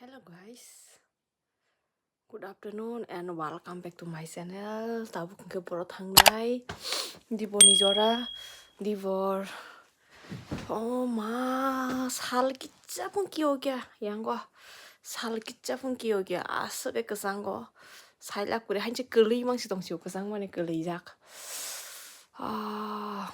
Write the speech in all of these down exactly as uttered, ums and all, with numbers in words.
Hello guys, good afternoon and welcome back to my channel. Tabuk hwnkhe boro thangnai Dibor ni jora, Dibor. Oh ma, sal kicha phung kio kya yango, sal kicha phung kio kya aswk khe kwchango. Sailak puri hanchi kwlwi mangsi tongsi kwchang mani kwlwijak. Ah.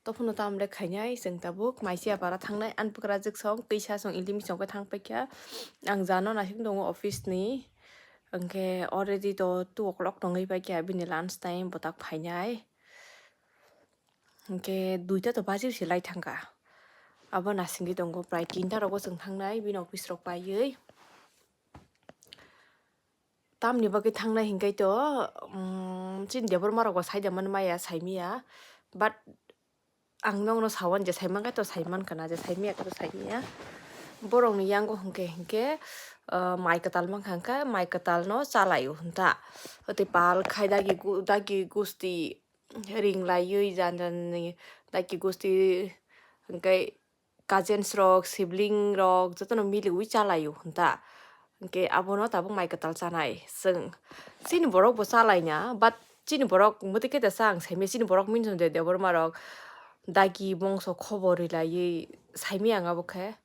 Tophuno tamle khainai chwng tabuk maisi apara thangnai, ani bwkrajwk song kisa song ilimi song khe thang paikha. Ang jano naising tongo office ni, hwnkhe already to two o'clock tongwi paikha bini lunch time, bwtak phainai. Hwnkhe duita to bajwi se lai thangkha, abo nasingwi tongo, prai tinta rogo chwng thangnai bini office rok paiwi. Tamni bagwi thangnai hinkhe to, um, chini Debbarma rok bo sai da man maya, sai miya. But ang nokno sawan je sai mankha to sai mankha na, je sai miya khe to sai miya. Borokni yango hinkhe, hinkhe, uh, mai kwtal mankha, hinkhe mai kwtal no chalaio hinta. Tei pal khai dagi gu-, dagi gusti ring laiwi jan jan ni dagi gusti hinkhe cousins rok, sibling rok jotono miliwi chalaio hinta. Hinkhe abono tabuk mai kwtal chanai chwng. Chini borok bo chalaina, but chini borok mwtwi khe tesa ang saimanya, chini borok minson de Debbarma rok dagi bongso khobor rilaiwi saimanya ang abo khe.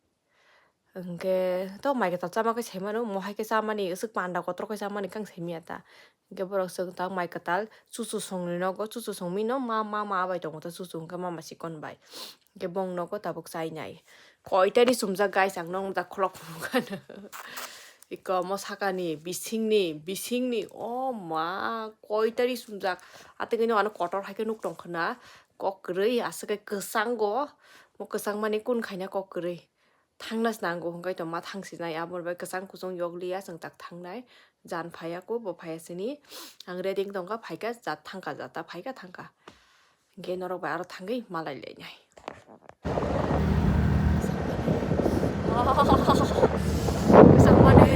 Hinkhe to mai kwtal chama khe saimano, mohai khe chamani, aswk panda kotor khe chamani khe ang saimanya ta. Hinkhe borok chwng ta mai kwtal chuchu songni nogo, chuchu songwi no ma, ma, ma bai tongo ta, chuchu hinkhe mama chikon bai. Hinkhe bong nogo tabuk chainai. Koitari chumjak guys, ang nokno da khulok phunukha no. Iko omo sakani, bisingni, bisingni, oh ma, koitari chumjak. Atwgwino ano kotor hai khe nuk tongkha na, kok kwrwi, aswk khe kwchango, mo kwchang mani kun khaina kok kwrwi. Thangna se nango hwnkhe to ma thang sinai, abo bai kwchang kuchung yokliya chwng tak thangnai. Jan phaiya ko, bo phaiya sini. Ang ready wng tongkha, phaikha, jat thangkha, jata phaikha, thangkha. Hwnkhe norok bai aro thangwi malai lainai. Kwchang mani.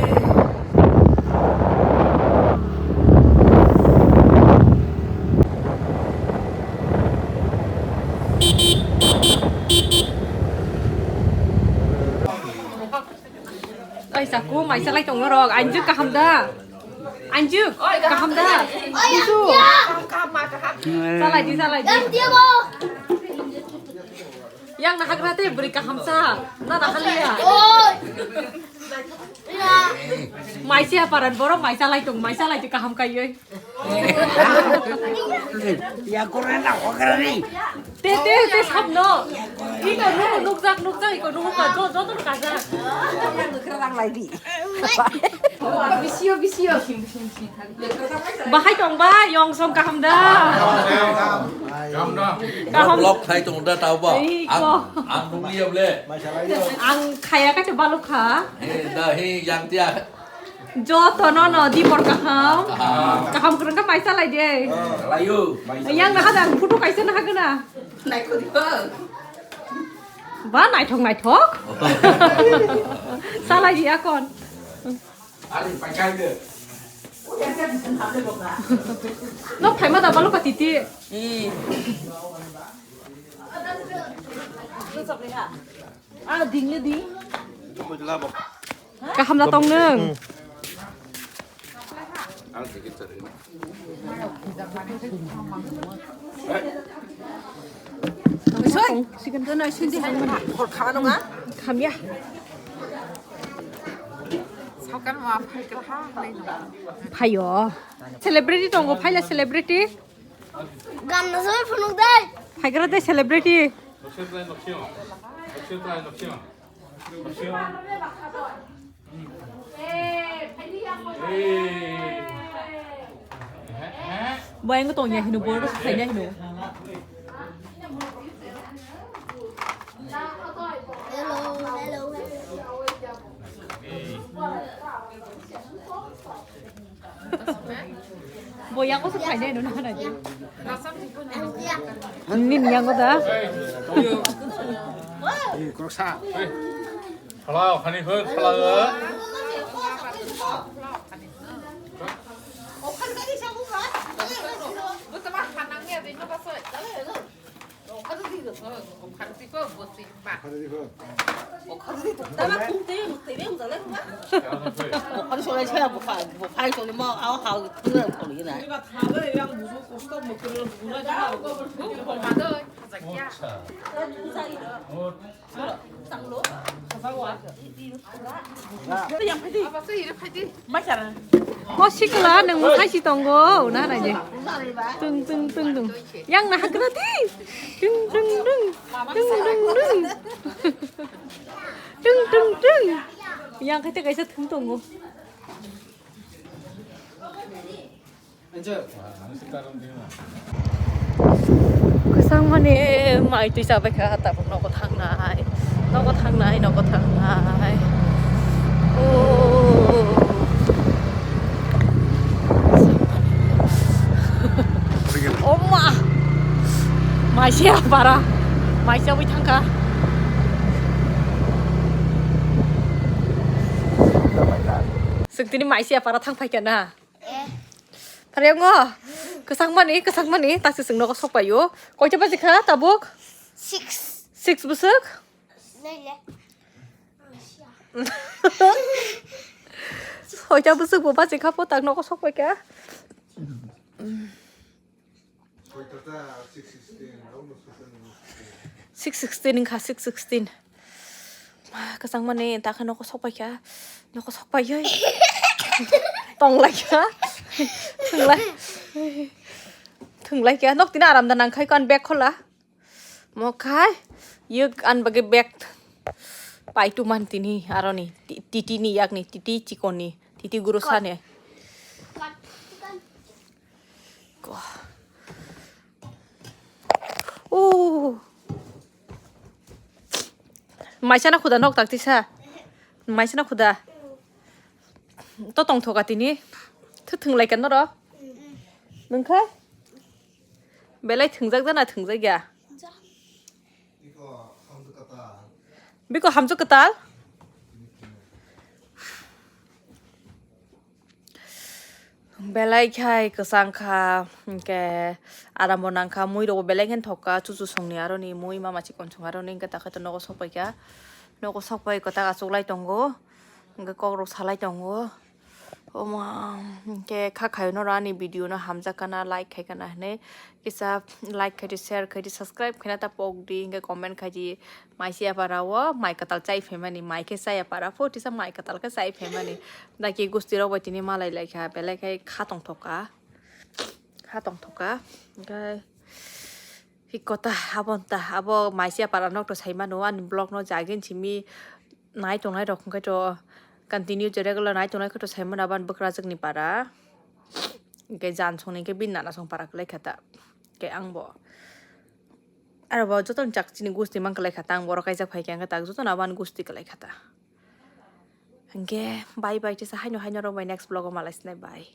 Oi, saku, mai salai tong norok. Anjuk kaham da? Anjuk kaham da? Busu. Salai di, salai di. Yang nahagra te beri kaham sa. Na nahaliya. Mai sia paran borok mai salai tong, mai salai di kaham kaioi. Ya, corona, corona ni. Te, te, te, sabno. Iko nuhu nukjak, nukjak, iko nuhu ka, jo, jo, to kaja. Bisio, bisio. Bahai tong ba, yong song kaham da. Kaham. Vlog khai tong da tau ba. Iko. Ang, ang nukliya ble. Ang khaya ka te baluk kha. He, da, he, yang tia. Joto no no di por kaham. Kaham. Kaham kwrwng kha mai salai de. Layo. Yang na hada photo kaisa na hagana. Naithok di ba. Ba naithok naithok. Salai di akon. Ari pakai de. No phaima da balu patiti. Ah, ding le ding. Kaham da tong nung. Soi, sikan tu nai sindi hang mana? Kor kha nung ah? Khamya. Sakan ma phai kha nai. Phaio. Celebrity tongo, phaila celebrity. Ganna soi phunuk dai. Phaigra dai celebrity. Bo ang tong ya hino, bo ro sai ya hino. Hello, hello, hello. Bo ya ko se khai dai no na na. Ni ni yang ko da. Khalao, khani phun, khalao. O sikla nwng mwsai si tongo, na nai de. Tung, tung, tung, tung. Yang na hakra di. Tung, tung, tung. Tung, tung, tung. Tung, tung, tung. Yang khaite kaisa thung tongo. Kwchang mani mai twi chabaikha, tabuk nogo thangnai, nogo thangnai, nogo thangnai. Oh. Oma! Maisiya para, maisiya wi thangkha. Swk tini maisiya para thang phaikha na? Pharyango, kwchang mani, kwchang mani, taksi chwng nogo sok paio. Koita baji kha tabuk? Six. Six bwswk? Naile. Soita bwswk bo baji kha po tak nogo sok paikha. Six sixteen wngkha, six sixteen. Kwchang mani takhe noko sok paikha, noko sok paioi. Tonglaikha. Thwnglai. Thwnglaikha. Nok tini aram da nangkhai kon bag khola. Mokhai. Yuk an bagi bag. Paitu man tini aroni. Ti-, titi ni yakni. Titi chikoni. Titi guru sani. Ko. Uh. Maisana khuda nok tak tisa. Maisana khuda. To tongthoka tini. Thu thwnglai kan noro. Nungkha? Belai thwngjak jana thwngjak ya. Biko hamjwk kwtal. Belai khai kwchang kha, hwnkhe arambo nang kha, mui rokbo belai khe thok kha, chuchu songni aroni mui mama chikon song aroni, hwnkhe takhe to nogo sok pai kha, nogo sok pai kwtak achuk lai tongo, hwnkhe kok rok salai tongo. Omo, hwnkhe kha khayo norok ani video no hamjak kana, like khai kana hinwi kisa like khai di, share khai di, subscribe khaina ta pok di, hwnkhe comment khai di. Mai se yapara o mai kwtal chai phaimani, mai khe chaya para pho tisa mai kwtal khe chai phaimani. Daki gusti rok bai tini malai lai kha, belai khai kha tongthok kha, kha tongthok kha. Hwnkhe hi kota abo ta, abo mai se yapara nok to sai mano ani vlog no jagin simi nai tongnai rok hwnkhe to continue je regular nai tongnai khe to sai mano abo ani bwkrajwk ni para. Hwnkhe jan songni hwnkhe bini nana song para kwlai kha ta. Hwnkhe ang bo Aro bo jotono chak chini gusti man kwlai kha ta, ang borok kaijak phai khe ang khe tak jotono aboni gusti kwlai kha ta. Hwnkhe bye bye, tisa haino haino rok bai next vlog o malai sinai, bye.